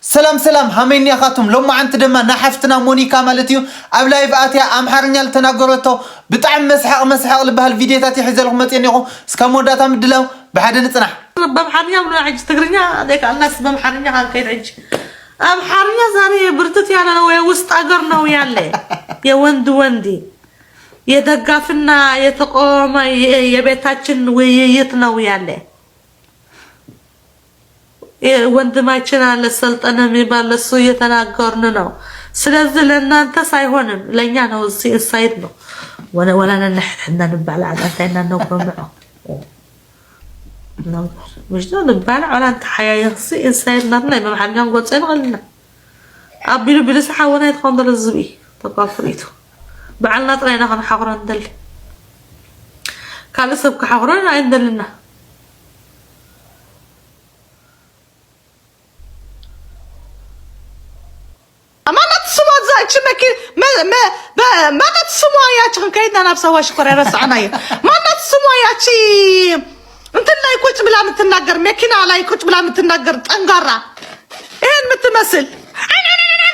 ሰላም ሰላም፣ ሃመይ እኒኣኻትኩም? ሎማዓንቲ ድማ ናሓፍትና ሞኒካ ማለት እዩ ኣብ live ኣትያ ኣምሓርኛ ዝተናገረቶ ብጣዕሚ መስሐቕ መስሐቕ ዝበሃል ቪድዮታት እዩ ሒዘልኩም መፅአ እኒኹ። እስካብ መወዳእታ ምድላው ብሓደ ንፅናሕ። በአምሓርኛ ብሎ ሕጂ ትግርኛ ዘይከኣልናስ በአምሓርኛ ካልከይድ። ሕጂ አምሓርኛ ዛሬ ብርትት ያለ ነው። የውስጥ አገር ነው ያለ፣ የወንድ ወንድ የደጋፍና የተቃወመ የቤታችን ውይይት ነው ያለ። ወንድማችን አለ ሰልጠነ የሚባል፣ እሱ እየተናገርን ነው። ስለዚህ ለእናንተ ሳይሆንም ለእኛ ነው። እዚህ inside ነው ወላ ነንሕድሕድና ንባላዕ፣ እንታይ ኢና ነጉረምዖ ምሽ ንባላዕ ወላ እንተሓያየኽሲ inside ናትና በኣምሓርኛ ክንገልፆ ንኽእል ኢና። ኣቢሉ ቢሉስ ሓወና ይትኸውን ዘሎ ዝብኢ ተኳፍሪቱ በዓልና ጥራይና ክንሓቑሮ ንደሊ፣ ካልእ ሰብ ክሓቑሮ ኣይንደልና። ማናት ስሟ ዛቺ መኪ ማናት ስሟ? ያቺ ክንከይድና ናብ ሰዋ ሽኮር ረሳዕናዮ። ማናት ስሟ ያቺ እንትን ላይ ቁጭ ብላ የምትናገር፣ መኪና ላይ ቁጭ ብላ የምትናገር፣ ጠንጋራ ይሄን የምትመስል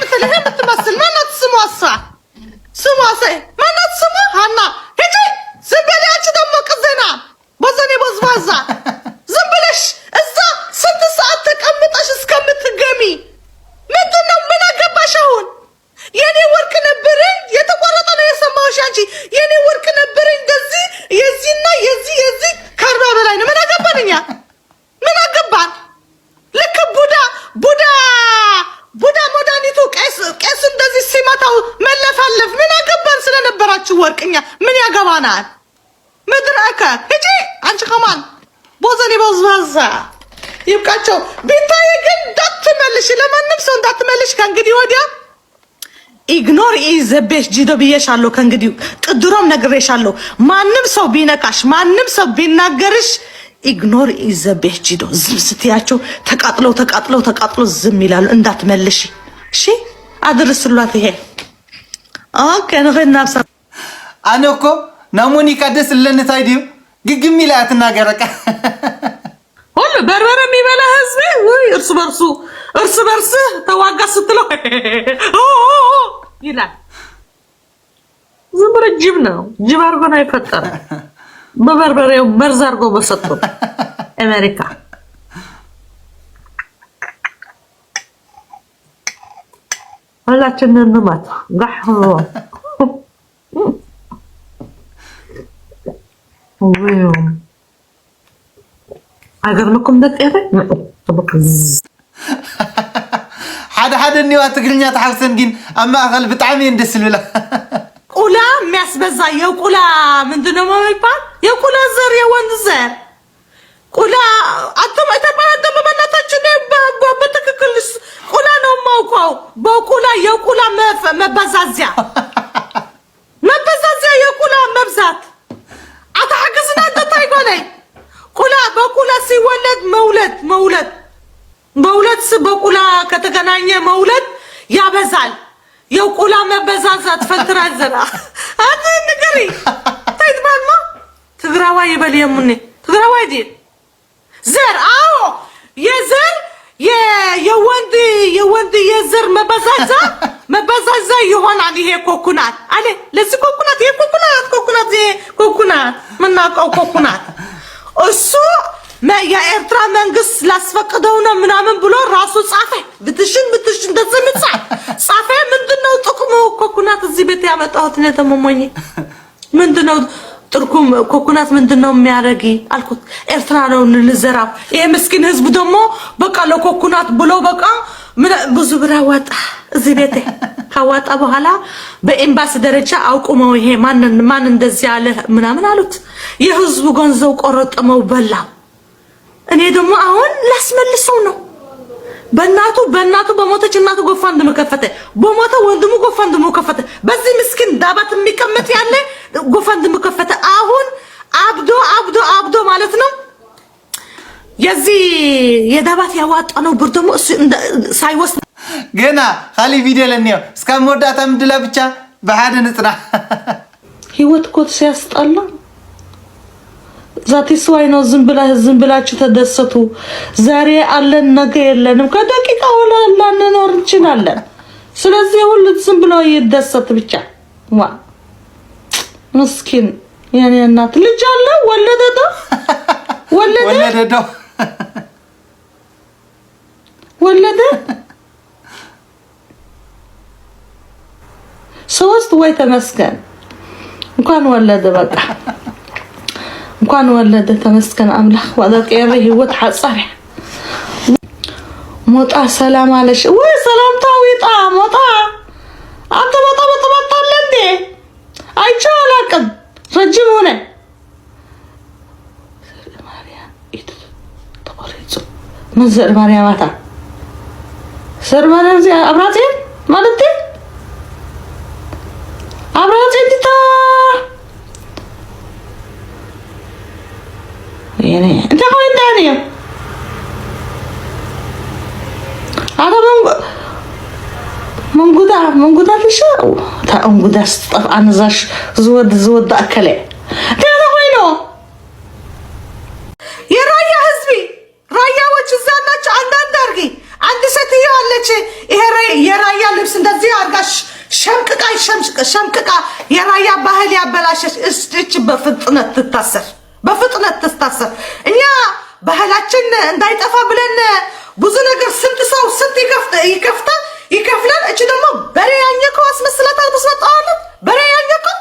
ምትል፣ ይሄን የምትመስል ማናት ስሟ? እሷ ስሟ ማናት ስሟ? ሀና ሂጂ ዝም በል። ያቺ ደግሞ ቅዘና ቦዘኔ ቦዝባዛ ዝም ብለሽ እዛ ስንት ሰዓት ተቀምጠሽ እስከምትገሚ ምንድን ነው? ምን አገባሽ አሁን? የኔ ወርቅ ነበረኝ የተቆረጠ ነው የሰማሁሽ። አንቺ የኔ ወርቅ ነበረኝ እንደዚህ የዚህና የዚህ የዚህ ከ40 በላይ ነው። ምን አገባን እኛ? ምን አገባን? ልክ ቡዳ መድኃኒቱ ቄሱ እንደዚህ ሲመታው መለፋለፍ። ምን አገባን ስለነበራችሁ ወርቅኛ ምን ያገባናል? ምድረከ ሂጂ አንቺ ከማን ቦዘኔ ቦዝባዛ ይብቃቸው። ቤታዬ ግን እንዳትመልሽ፣ ለማንም ሰው እንዳትመልሽ ከእንግዲህ ወዲያ። Ignore is the best ጂዶ ብዬሻለሁ። ከእንግዲህ ቅድሮም ነግሬሻለሁ። ማንም ሰው ቢነካሽ፣ ማንም ሰው ቢናገርሽ ignore is the best ጂዶ። ዝም ስትያቸው ተቃጥለው ተቃጥለው ተቃጥሎ ዝም ይላሉ። እንዳትመልሽ እሺ። አድርስሏት። ይሄ okay ንኸይድ ናብ ኣነ እኮ ናብ ሞኒካ ደስ ዝለኒ እንታይ ድዩ፣ ግግም ኢላ እያ ትናገር በቃ። ሁሉ በርበሬ የሚበላ ህዝብ ወይ እርስ በርስ ተዋጋ ስትለው ይላል። ዝም ብሎ ጅብ ነው። ጅብ አድርጎ ነው የፈጠረ። በበርበሬው መርዝ አድርጎ በሰጡን አሜሪካ። ሁላችንን እንመት ጋሕ። አይገርምኩም? ደቂ ሓደ ሓደ እኒዋ ትግርኛ ተሓፍሰን ግን ኣብ ማእኸል ብጣዕሚ እየን ደስ ዝብላ። ቁላ የሚያስበዛ የቁላ ምንድን ነው የሚባል፣ የቁላ ዘር፣ የወንድ ዘር ቁላ አቶም ኢትዮጵያ ደግሞ በእናታችን በትክክል ቁላ ነው የማውቀው። በቁላ የቁላ መበዛዚያ የቁላ መብዛት አታሐግዝና እንደታይ ጎነይ ቁላ በቁላ ሲወለድ መውለድ መውለድ መውለድ በቁላ ከተገናኘ መውለድ ያበዛል። የቁላ መበዛዛት fertilizer ኣነ ንገሪ እንታይ ትበሃል ማ ትግራዋይ ይበል የሙኒ ትግራዋይ ድዩ ዘር? አዎ፣ የዘር የወንድ የዘር መበዛዛ ይሆናል። ይሄ ኮኩናት አለ ለዚህ ኮኩናት፣ ይሄ ኮኩናት ኮኩናት ይሄ ኮኩናት ምናውቀው ኮኩናት እሱ የኤርትራ መንግስት ላስፈቅደው ነው ምናምን ብሎ ራሱ ጻፈ። ብትሽን ብትሽን እንደዚህ ምጻፍ ጻፈ። ምንድነው ጥቅሙ? ኮኩናት እዚህ ቤት ያመጣሁት ነው ተመሞኝ። ምንድነው ጥርኩም ኮኮናት ምንድነው የሚያደርጊ አልኩት። ኤርትራ ነው እንዘራው። ይሄ ምስኪን ህዝብ ደግሞ በቃ ለኮኮናት ብሎ በቃ ብዙ ብር አዋጣ። እዚህ ቤቴ ካዋጣ በኋላ በኤምባሲ ደረጃ አውቁመው ይሄ ማን እንደዚህ ያለ ምናምን አሉት። የህዝቡ ገንዘብ ቆረጥመው በላው። እኔ ደግሞ አሁን ላስመልሰው ነው። በእናቱ በሞተች እናቱ GoFundMe ከፈተ። በሞተ ወንድሙ GoFundMe ከፈተ። በዚህ ምስኪን ዳባት የሚቀመጥ ያለ GoFundMe ከፈተ። አሁን አብዶ አብዶ አብዶ ማለት ነው። የዚህ የዳባት ያዋጣ ነው ብር ደግሞ እሱ ሳይወስድ ገና ካሊእ ቪድዮ ለኒዮ፣ እስካብ መወዳእታ ምድላ ብቻ ብሓደ ንፅናሕ። ህይወት እኮ ሲያስጠላ። That why ነው ዝም ብላችሁ ተደሰቱ። ዛሬ አለን ነገ የለንም። ከደቂቃ ወላ አላንን ላንኖር እንችላለን። ስለዚህ ሁሉ ዝም ብሎ ይደሰት ብቻ። ዋ ምስኪን የኔ እናት ልጅ አለ ወለደ ዶ ወለደ ወለደ ዶ ወለደ ሶስት ወይ ተመስገን እንኳን ወለደ። በቃ እንኳን ወለደ ተመስገን አምላክ። ዋዛ ቀረ ህይወት ሓፃር ሞጣ ሰላም አለሽ ወይ? ሰላምታ ዊጣ ሞጣ አንተ ሞጣ በጥበጣለ እንዴ? አይቼው አላውቅም። ረጅም ሆነ ምን ዘር ማርያም አታ ዘር ማርያም እዚኣ ኣብራፅን ማለት ኣብራፅን ዲታ እንታይ ኮይንታ እዩ ኣታ መንጉዳ መንጉዳ ልሻ እታ እንጉዳ ዝጠፍኣ ነዛ ዝወድ ዝወዳእ እከለ እንታይ ኮይኑ የራያ ህዝቢ ራያዎች እዛ ናቸው። አንዳንድ አርጊ አንድ ሴትዮ አለች። ይሄ የራያ ልብስ እንደዚህ አርጋ ሸምቅቃ ሸምቅቃ የራያ ባህል ያበላሸች እች በፍጥነት ትታሰር፣ በፍጥነት ትታሰር። እኛ ባህላችን እንዳይጠፋ ብለን ብዙ ነገር ስንት ሰው ስንት ይከፍታል ይከፍላል። እች ደግሞ በሬ ያኘከው አስመስላታል። መስመጣዋለት በሬ ያኘከው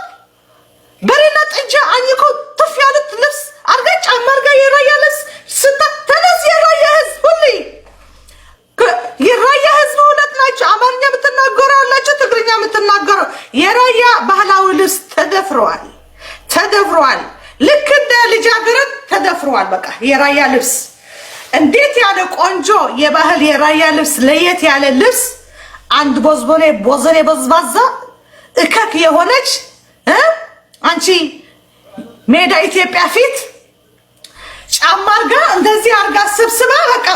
በሬና ጥጃ አኝከው ቱፍ ያሉት ልብስ አርጋ ጫማ አርጋ የራያ ልብስ ስታ ተነስ። የራያ ህዝብ ሁሉ የራያ ህዝብ እውነት ናቸው። አማርኛ የምትናገሩ ያላቸው ትግርኛ የምትናገሩ የራያ ባህላዊ ልብስ ተደፍረዋል፣ ተደፍረዋል። ልክ እንደ ልጃገረድ ተደፍረዋል። በቃ የራያ ልብስ እንዴት ያለ ቆንጆ የባህል የራያ ልብስ ለየት ያለ ልብስ አንድ ቦዝቦኔ ቦዘኔ በዝባዛ እከክ የሆነች አንቺ ሜዳ ኢትዮጵያ ፊት ጫማ አርጋ እንደዚህ አርጋ ስብስባ በቃ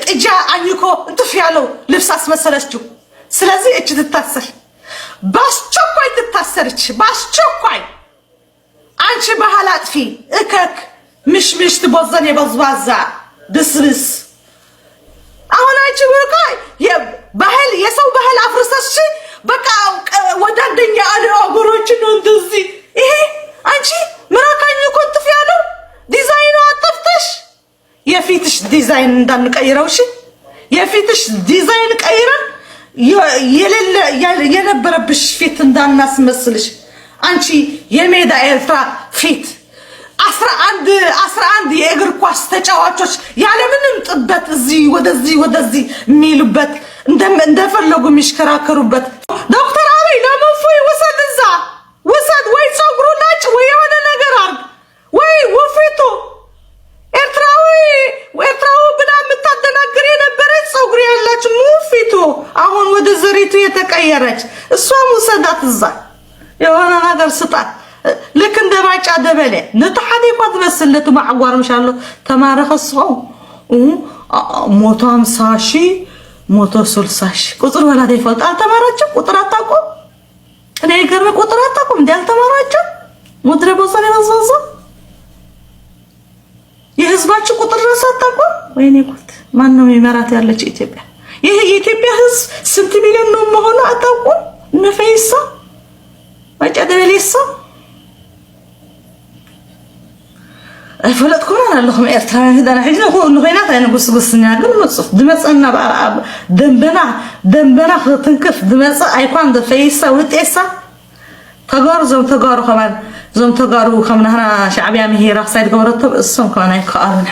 ጥጃ አኝኮ እንትፍ ያለው ልብስ አስመሰለችው። ስለዚህ እች ትታሰር፣ በአስቸኳይ ትታሰርች፣ በአስቸኳይ አንቺ ባህል አጥፊ እከክ ምሽምሽ ትቦዘን የበዝባዛ ብስብስ አሁን አንቺ በቃ ባህል የሰው ባህል አፍርሰሽ በቃ ወደ አንደኛ አለ አገሮችን ነው እንደዚህ። ይሄ አንቺ ምራካኝ እኮ እንትፍ ያለው ዲዛይኑ አጠፍተሽ የፊትሽ ዲዛይን እንዳንቀይረው እሺ፣ የፊትሽ ዲዛይን ቀይረን የሌለ የነበረብሽ ፊት እንዳናስመስልሽ። አንቺ የሜዳ ኤርትራ ፊት 11 የእግር ኳስ ተጫዋቾች ያለምንም ጥበት እዚህ ወደዚህ ወደዚህ የሚሉበት እንደፈለጉ የሚሽከራከሩበት ዶክተር አብይ ለመፎይ ውሰድ፣ እዛ ውሰድ፣ ወይ ፀጉሩ ላጭ፣ ወይ የሆነ ነገር አርግ፣ ወይ ወፊቱ ኤርትራዊ ኤርትራዊ ብላ የምታደናግር የነበረች ፀጉር ያላች ሙፊቱ አሁን ወደ ዘሪቱ የተቀየረች እሷም ውሰዳት፣ እዛ የሆነ ነገር ስጣት። ልክ እንደ ባጫ ደበሌ ነቲ ሓደ እኳ ትመስል ነቲ ማዕጓር ምሻሎ ተማረኸ ስኸው 150,000 160,000 ቁፅር ወላ ዘይፈልጥ አልተማራቸው ቁጥር አታውቁም። እኔ የገርመኝ ቁጥር አታውቁም እንዲ አልተማራቸው ምድረ ቦዘኔ በዛዛ የህዝባችሁ ቁጥር ድረስ አታውቁም። ወይኔ ጉድ! ማን ነው የሚመራት ያለች ኢትዮጵያ? ይህ የኢትዮጵያ ህዝብ ስንት ሚሊዮን ነው መሆኑ አታውቁም። እነ ፈይሳ ባጫ ደበሌሳ ኣይፈለጥኩምን ኣለኹም ኤርትራውያን ህዳና ሕጂ ንኮይናት ኣይንጉስጉስኛ ግን ምፁፍ ድመፀና ደንበና ደንበና ክትንክፍ ድመፅእ ኣይኳን ፈይሳ ውጤሳ ተጋሩ እዞም ተጋሩ ከማን እዞም ተጋሩ ከም ናህና ሻዕብያ ምሂራ ክሳይ ዝገበረቶም እሶም ከማን ኣይከኣሉን።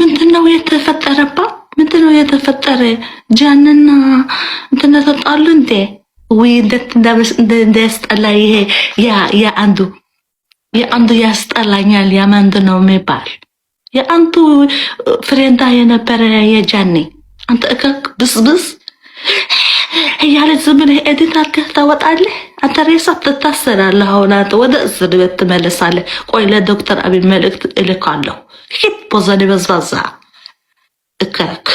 ምንድነው የተፈጠረባት? ምንድነው የተፈጠረ? ጃንና እንትና ተጣሉ እንዴ? ወይ እንዴት እንደያስጠላ ይሄ ያ የአንዱ የአንዱ ያስጠላኛል። ያ ምንድን ነው የሚባል የአንዱ ፍሬንዳ የነበረ የጃኒ አንተ እከክ ብስብስ እያለ ዝም ብለህ edit አድርገህ ታወጣለህ። አንተ ሬሳ ትታሰራለህ። አሁን አንተ ወደ እስር ቤት ትመለሳለህ። ቆይ ለዶክተር አብይ መልእክት እልካለሁ። ሂድ ቦዘኔ በዝባዛ እከክ።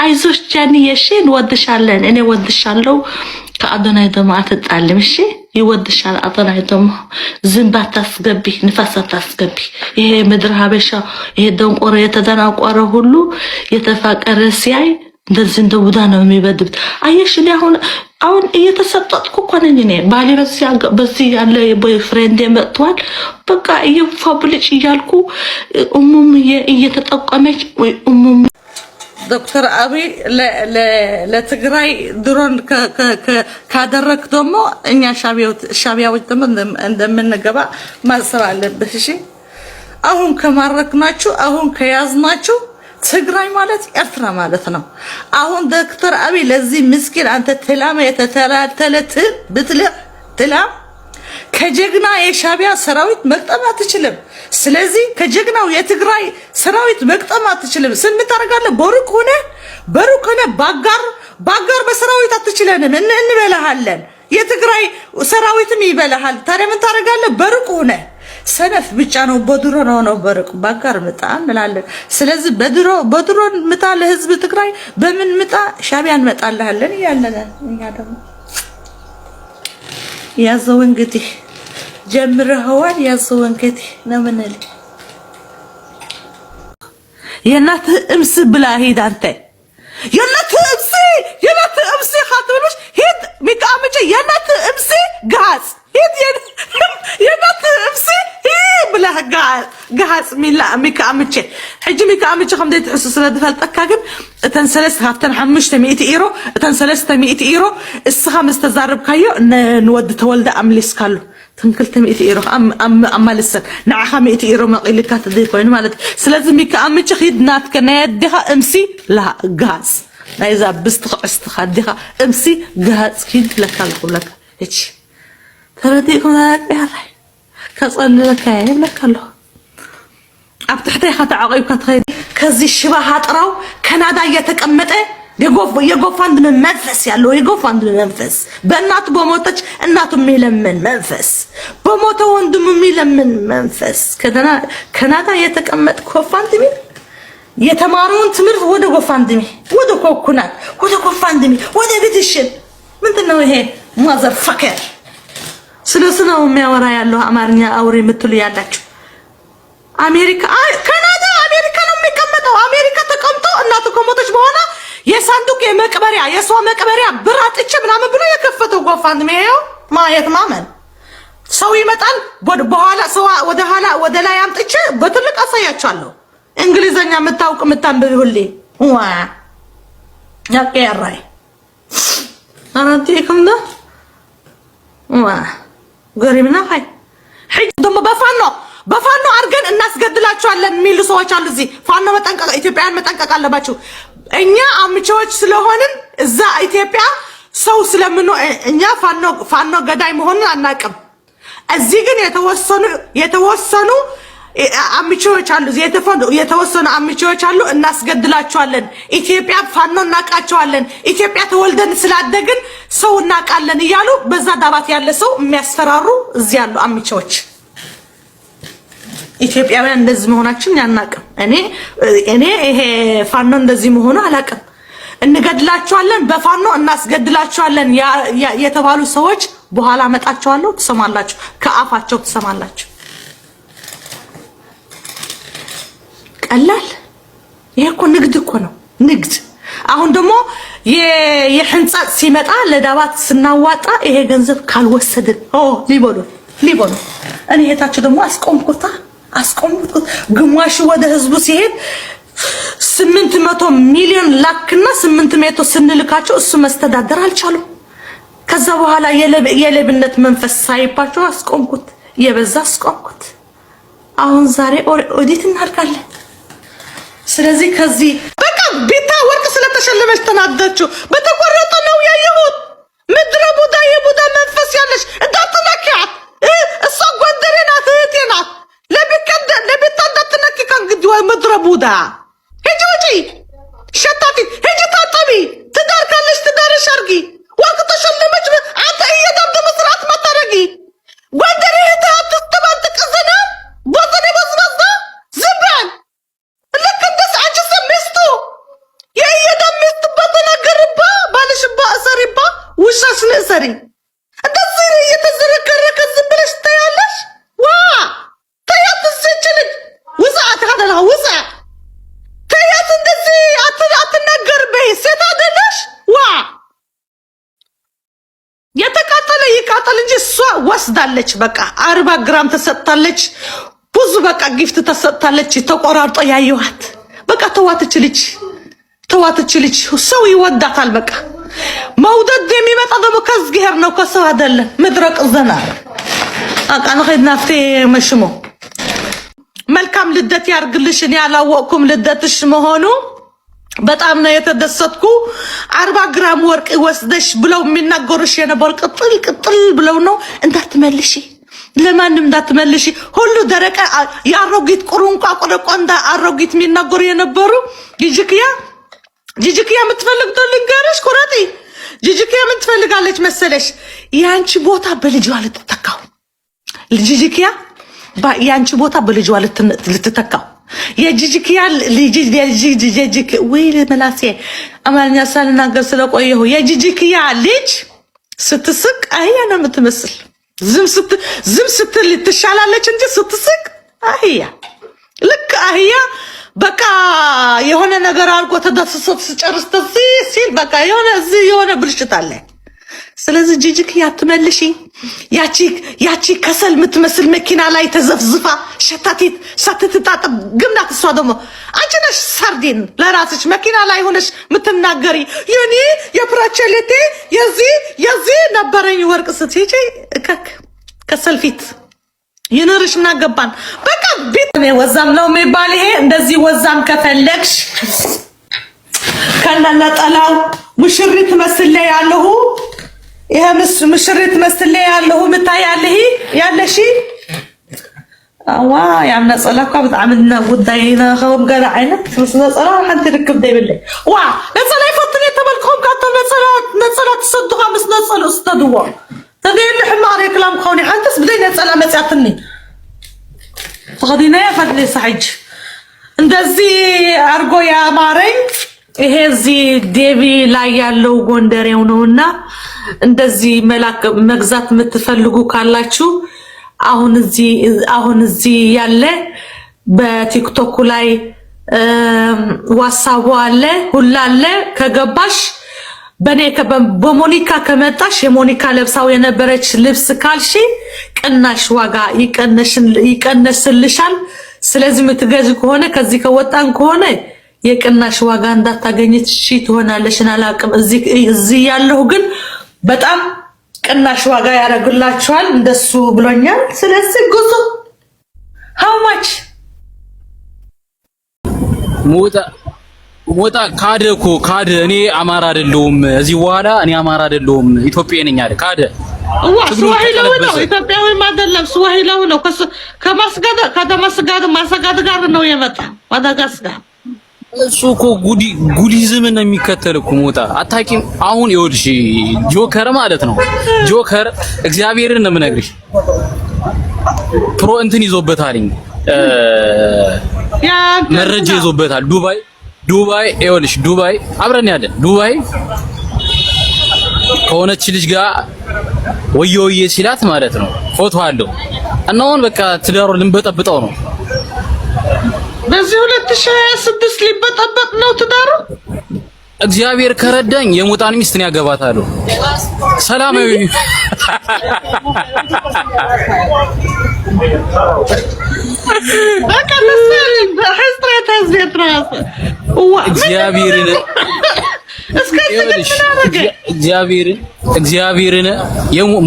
አይዞሽ ጃኒ፣ እሺ እንወድሻለን። እኔ ወድሻለሁ። ከአዶናይ ደግሞ አትጣልም። እሺ ይወድሻል አዶናይ ደግሞ። ዝንብ አታስገቢ፣ ንፋስ አታስገቢ። ይሄ ምድር ሀበሻ ይሄ ደንቆሮ የተደናቆረ ሁሉ የተፋቀረ ሲያይ እንደዚህ እንደ ቡዳ ነው የሚበድብት። አየሽ፣ እኔ አሁን እየተሰጠጥኩ እኮ ነኝ። እኔ ባሌ በዚህ ያለ boyfriend መጥቷል። በቃ እየፋብልጭ እያልኩ እሙም እየተጠቀመች እሙም ዶክተር አብይ ለትግራይ ድሮን ካደረክ ደግሞ እኛ ሻቢያዎች ደግሞ እንደምንገባ ማሰብ አለብህ። እሺ፣ አሁን ከማረክናችሁ፣ አሁን ከያዝናችሁ ትግራይ ማለት ኤርትራ ማለት ነው። አሁን ዶክተር አብይ ለዚህ ምስኪን አንተ ትላም የተተላተለ ትል ብትልዕ ትላም ከጀግና የሻቢያ ሰራዊት መግጠም አትችልም። ስለዚህ ከጀግናው የትግራይ ሰራዊት መግጠም አትችልም። ስን ታደርጋለህ? በሩቅ ሆነ ባጋር ባጋር በሰራዊት አትችለንም፣ እንበላሃለን። የትግራይ ሰራዊትም ይበላሃል። ታዲያ ምን ታደርጋለህ? በሩቅ ሆነ ሰነፍ ብቻ ነው። በድሮን ሆኖ በሩቅ ባጋር ምጣ እንላለን። ስለዚህ በድሮን ምጣ ለህዝብ ትግራይ በምን ምጣ ሻቢያ እንመጣልሃለን እያለን እኛ ደግሞ ያዘው እንግዲህ ጀምረኸዋል። ያዘው እንግዲህ ነው የምንል። የእናትህ እምስ ብላ ሂድ አንተ፣ የእናትህ እምሲ፣ የእናትህ እምሲ ካትብሎች ሂድ ሚቃምጭ የእናትህ እምሲ ገሃጽ ሂድ፣ የእናትህ እምሲ ብለህ ገሃጽ ሚካኣምቼ። ሕጂ ሚካኣምቼ ከምዘይ ትሕሱ ስለ ዝፈልጠካ ግን እተን ሰለስተ ካብተን 500 ኢሮ፣ እተን 300 ኢሮ እስኻ ምስ ተዛረብካዮ ንወዲ ተወልደ ኣምሊስካሉ። እተን 200 ኢሮ ኣማልሰን ንዓኻ 100 ኢሮ መቂልካ ተዘይ ኮይኑ ማለት እዩ። ስለዚ ሚካኣምቼ ኺድ ናትከ ናይ ኣዴኻ እምሲ ገሃፅ፣ ናይዛ ብስቲ ክዕስትኻ ኣዴኻ እምሲ ገሃፅ ኪድ ለካ ኣለኹ ብለካ። እቺ ተረዲእኩም ያራይ ከፀልለካ ይብለካ ኣለኹ። ኣብ ትሕተይካ ተዓቂብካ ትኸይድ። ከዚህ ሽባ ሀጥራው ካናዳ እየተቀመጠ የ GoFundMe መንፈስ ያለው፣ የ GoFundMe መንፈስ፣ በእናቱ በሞተች እናቱ የሚለምን መንፈስ፣ በሞተ ወንድሙ የሚለምን መንፈስ፣ ካናዳ የተቀመጥ GoFundMe፣ የተማረውን ትምህርት ወደ GoFundMe፣ ወደ ኮኩናት፣ ወደ GoFundMe፣ ወደ petition ምንድን ነው ይሄ? Motherfucker፣ ስለሱ ነው የሚያወራ ያለው። አማርኛ አውሬ የምትሉ ያላችሁ አሜሪካ፣ ካናዳ፣ አሜሪካ ነው የሚቀመጠው። አሜሪካ ተቀምጦ እናቱ ከሞተች በኋላ የሳንዱቅ የመቅበሪያ የሷ መቅበሪያ ብር አጥቼ ምናምን ብሎ የከፈተው GoFundMe ይኸው ማየት ማመን። ሰው ይመጣል በኋላ ሰው ወደ ኋላ ወደ ላይ አምጥቼ በትልቅ አሳያቸዋለሁ። እንግሊዘኛ የምታውቅ የምታንብብ ሁሌ ዋ ያቀያራይ አራንቲኩም ዳ ዋ ገሪምና ሀይ። ሕጂ ደግሞ በፋኖ አድርገን እናስገድላቸዋለን የሚሉ ሰዎች አሉ። እዚህ ፋኖ መጠንቀቅ፣ ኢትዮጵያውያን መጠንቀቅ አለባቸው። እኛ አምቼዎች ስለሆንን እዛ ኢትዮጵያ ሰው ስለምን እኛ ፋኖ ገዳይ መሆኑን አናውቅም። እዚህ ግን የተወሰኑ አምቼዎች አሉ፣ የተወሰኑ አምቼዎች አሉ። እናስገድላቸዋለን። ኢትዮጵያ ፋኖ እናውቃቸዋለን። ኢትዮጵያ ተወልደን ስላደግን ሰው እናውቃለን እያሉ በዛ ዳባት ያለ ሰው የሚያስፈራሩ እዚህ ያሉ አምቼዎች። ኢትዮጵያውያን እንደዚህ መሆናችን ያናቅም። እኔ ይሄ ፋኖ እንደዚህ መሆኑ አላቅም። እንገድላቸዋለን፣ በፋኖ እናስገድላቸዋለን የተባሉ ሰዎች በኋላ አመጣቸዋለሁ። ትሰማላችሁ፣ ከአፋቸው ትሰማላችሁ። ቀላል ይሄ እኮ ንግድ እኮ ነው፣ ንግድ። አሁን ደግሞ የሕንጻጽ ሲመጣ ለዳባት ስናዋጣ ይሄ ገንዘብ ካልወሰድን ሊበሉ ሊበሉ። እኔ እህታቸው ደግሞ አስቆምኩታ፣ አስቆምኩት። ግማሹ ወደ ህዝቡ ሲሄድ 800 ሚሊዮን ላክና 800 ስንልካቸው እሱ መስተዳደር አልቻሉም። ከዛ በኋላ የሌብነት መንፈስ ሳይባቸው አስቆምኩት፣ የበዛ አስቆምኩት። አሁን ዛሬ ኦዲት እናድርጋለን። ስለዚህ ከዚህ በቃ ቤታ ወርቅ ስለተሸለመች ተናደችው። በተቆረጠ ነው ያየሁት። ምድረ ቡዳ፣ የቡዳ መንፈስ ያለሽ እንዳትነኪያት። እሷ ጎንደሬ ናት፣ እህቴ ናት። ለቤታ እንዳትነኪ ከእንግዲህ ወይ ምድረ ቡዳ ሂጂ ውጪ፣ ሸታፊ ሂጂ ታጠቢ። ትዳር ካለሽ ትዳርሽ አርጊ። ወርቅ ተሸለመች አንተ እየዳም ደግሞ ስርዓት ማታረጊ ጎንደሬ እህትህ አትስተባንት ቅዝና ቦዘኔ ቦዝባዛ ዝም በል። ልክ እንደስ አንቺ ሚስቱ የእየዳም ሚስት በተናገርባ ባልሽባ እሰሪባ ውሻሽን እሰሪ። እንደዚህ እየተዝረከረከ ዝም ብለሽ ታያለሽ። ዋ ተያት፣ እዚች ልጅ ውፃእ ትኸደልኻ ውፃእ ተያት። እንደዚህ አትናገር በይ ሴት። ወስዳለች። በቃ 40 ግራም ተሰጥታለች። ብዙ በቃ gift ተሰጥታለች። ተቆራርጦ ያየኋት በቃ ተዋትች ልጅ፣ ተዋትች ልጅ። ሰው ይወዳታል። በቃ መውደድ የሚመጣ ደግሞ ከእግዚአብሔር ነው፣ ከሰው አይደለም። ምድረቅ ዘና በቃ ንኸይድ ናፍቴ መሽሞ። መልካም ልደት ያርግልሽ። እኔ ያላወቅኩም ልደትሽ መሆኑ፣ በጣም ነው የተደሰትኩ። 40 ግራም ወርቅ ወስደሽ ብለው የሚናገሩሽ የነበሩ ቅጥል ቅጥል ብለው ነው። እንዳትመልሺ፣ ለማንም እንዳትመልሺ። ሁሉ ደረቀ የአሮጊት ቁርንቋ ቁርቆ እንደ አሮጊት የሚናገሩ የነበሩ። ጂጂክያ፣ ጂጂክያ የምትፈልግ ልንገርሽ፣ ኩረጢ ጂጂክያ ምን ትፈልጋለች መሰለሽ? የአንቺ ቦታ በልጇ ልትተካው፣ ጂጂክያ የአንቺ ቦታ በልጇ ልትተካው፣ የጂጂክያ ልጅ ወይ መላሴ አማርኛ ሳልናገር ስለቆየሁ፣ የጂጂክያ ልጅ ስትስቅ አህያ ነው የምትመስል። ዝም ስትል ትሻላለች እንጂ ስትስቅ አህያ፣ ልክ አህያ በቃ የሆነ ነገር አድርጎ ተደስሶ ስጨርስ ሲል በቃ የሆነ እዚህ የሆነ ብልሽት አለ። ስለዚህ ጂጂክያ አትመልሺ። ያቺ ከሰል የምትመስል መኪና ላይ ተዘፍዝፋ ሸታቲት ሳትትጣጠብ ግምናት። እሷ ደግሞ አንቺ ነሽ ሳርዲን ለራስሽ መኪና ላይ ሆነሽ የምትናገሪ፣ የኔ የፕራቸሌቴ የዚህ የዚህ ነበረኝ ወርቅ ስትሄጂ እከክ ከሰል ፊት ይንርሽ ምን አገባን? በቃ ቤት ወዛም ነው የሚባል ይሄ። እንደዚህ ወዛም ከፈለግሽ ከነ ነጠላው ሙሽሪት መስሌ ያለሁ፣ ይሄ ሙሽሪት መስሌ ያለሁ ምታያለህ ያለሽ። ዋ ያም ነፀላ እኳ ብጣዕሚ ጉዳይ ንኸውን ገለ ዓይነት ምስ ነፀላ ሓንቲ ርክብ ዘይብለይ። ዋ ነፀላ ይፈትን የተበልክኹም ካብቶም ነፀላ ነፀላ ትሰዱኻ ምስ ነፀልኡ ስተድዎ ተዘየሉ ሕማቅ ሬክላም ክኸውን። ሓንተስ ብዘይ ነፀላ መፅያትኒ ተኸዲናያ ፈድሊ ሳሕጅ እንደዚህ አርጎ ያማረኝ። ይሄ እዚህ ዴቪ ላይ ያለው ጎንደሬው ነውና እንደዚህ መላክ መግዛት የምትፈልጉ ካላችሁ አሁን እዚህ ያለ በቲክቶኩ ላይ ዋትሳቡ አለ፣ ሁላ አለ። ከገባሽ በኔ በሞኒካ ከመጣሽ የሞኒካ ለብሳው የነበረች ልብስ ካልሺ ቅናሽ ዋጋ ይቀነስልሻል። ስለዚህ የምትገዢ ከሆነ ከዚህ ከወጣን ከሆነ የቅናሽ ዋጋ እንዳታገኘች ትሆናለሽ። አላቅም። እዚህ ያለሁ ግን በጣም ቅናሽ ዋጋ ያደርግላችኋል። እንደሱ ብሎኛል። ስለዚህ ጉዞ how much? ሞጣ፣ ሞጣ ካደ እኮ ካደ። እኔ አማራ አይደለሁም፣ እዚህ በኋላ እኔ አማራ አይደለሁም ኢትዮጵያዊ ነኝ አለ። ካደ። ዋ ስዋሂላዊ ነው፣ ኢትዮጵያዊም አይደለም፣ ስዋሂላዊ ነው። ከማስጋድ ከማስጋድ ማሰጋድ ጋር ነው የመጣ፣ ማዳጋስካር። እሱ እኮ ጉዲ ጉዲዝም ነው የሚከተል እኮ ሞጣ፣ አታውቂም። አሁን ይኸውልሽ ጆከር ማለት ነው፣ ጆከር እግዚአብሔርን ነው የምነግርሽ። ፕሮ እንትን ይዞበታልኝ፣ መረጃ ይዞበታል። ዱባይ፣ ዱባይ ይኸውልሽ ዱባይ አብረን ያለን ዱባይ ከሆነች ልጅ ጋር ወየ ወየ ሲላት ማለት ነው ፎቶ አለው እና አሁን በቃ ትዳሩን ልንበጠብጠው ነው። በዚህ 2026 ሊበጠበጥ ነው ትዳሩ። እግዚአብሔር ከረዳኝ የሞጣን ሚስት ነው ያገባታለሁ። ሰላማዊ። በቃ እግዚአብሔርን እግዚአብሔርን እግዚአብሔርን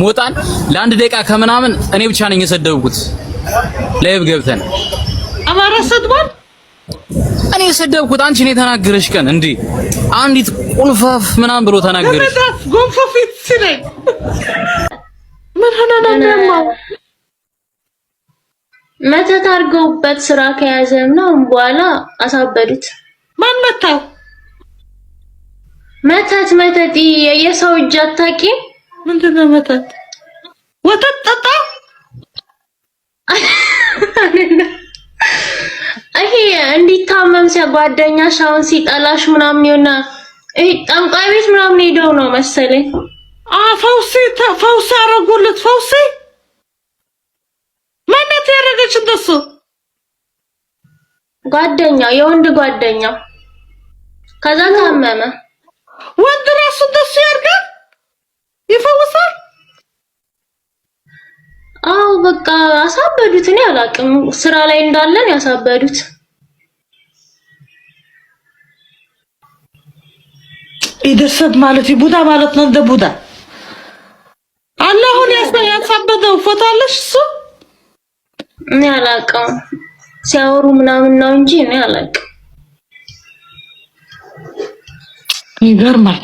ሞጣን ለአንድ ደቂቃ ከምናምን እኔ ብቻ ነኝ የሰደብኩት። Live ገብተን አማራ ሰድቧል። እኔ የሰደብኩት አንቺ ነው የተናገረሽ ቀን እንዴ አንዲት ቁልፋፍ ምናምን ብሎ ተናገረሽ። ጎንፎ ፊት ሲለኝ ምን ሆነ ነው የሚያማው? መተት አድርገውበት ስራ ከያዘ ምናምን በኋላ አሳበዱት። ማን መታው? መተት፣ መተት፣ የሰው እጅ አታውቂም? ምንድን ነው መተት? ወተት ጠጣ? ይሄ እንዲታመም ጓደኛሽ አሁን ሲጠላሽ ምናምን የሆነ ይሄ ጠንቋይ ቤት ምናምን ሄደው ነው መሰለኝ። አ ፈውሴ፣ ፈውሴ ያደረጉለት ፈውሴ። ማናት ያደረገች እንደሱ? ጓደኛው፣ የወንድ ጓደኛው። ከዛ ታመመ። ወንድ ራሱ እንደሱ ያደርጋል፣ ይፈውሳል። በቃ አሳበዱት። እኔ አላውቅም፣ ስራ ላይ እንዳለን ያሳበዱት። ይደርሰብ ማለት ቡዳ ማለት ነው። እንደ ቡዳ አለ። አሁን ያሳበደው ፎቶ አለሽ? እሱ እኔ አላውቅም፣ ሲያወሩ ምናምን ነው እንጂ እኔ አላውቅም። ይገርማል።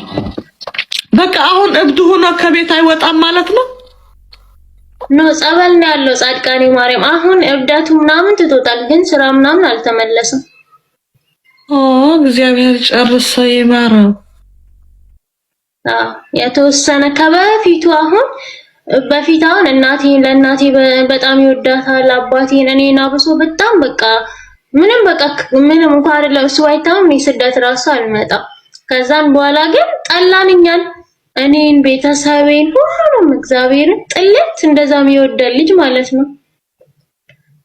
በቃ አሁን እብድ ሆኖ ከቤት አይወጣም ማለት ነው። No ጸበል ነው ያለው ጻድቃኔ ማርያም። አሁን እብደቱ ምናምን ትቶታል፣ ግን ስራ ምናምን አልተመለሰም። ኦ እግዚአብሔር ጨርሶ ይማረው። አዎ የተወሰነ ከበፊቱ አሁን በፊት አሁን እናቴን ለእናቴ በጣም ይወዳታል፣ አባቴን እኔን አብሶ በጣም በቃ ምንም በቃ ምንም እንኳን አይደለም እሱ ባይታመም እኔ ስደት ራሱ አልመጣም። ከዛን በኋላ ግን ጠላን እኛን እኔን ቤተሰቤን ሁሉንም እግዚአብሔርን ጥልት እንደዛ የሚወደን ልጅ ማለት ነው።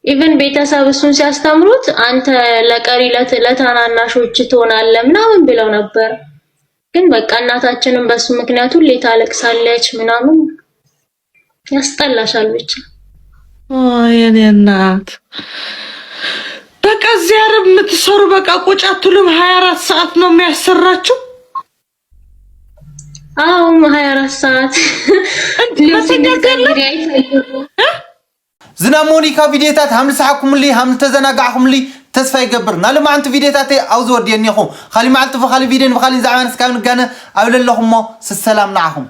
Even ቤተሰብ እሱን ሲያስተምሩት አንተ ለቀሪ ለታናናሾች ትሆናለህ ምናምን ብለው ነበር። ግን በቃ እናታችንም በሱ ምክንያት ሁሌ ታለቅሳለች ምናምን ያስጠላሻል ብቻ። የኔ እናት በቃ እዚህ ዓረብ የምትሰሩ በቃ ቁጭ አትሉም? 24 ሰዓት ነው የሚያሰራችሁ? አዎ 24 ሰዓት። ዝና ሞኒካ ቪድዮታት ሃም ዝሰሓቅኩምሊ ሃም ዝተዘናጋዕኩምሊ ተስፋ ይገብር። ናይ ሎማዓንቲ ቪድዮታተይ ኣብዚ ወዲኤ እኒኹ። ኻሊእ መዓልቲ ብኻሊእ ቪድዮን ብኻሊእ ዛዕባን እስካብ ንጋነ ኣብ ለለኹሞ ስሰላም ንዓኹም።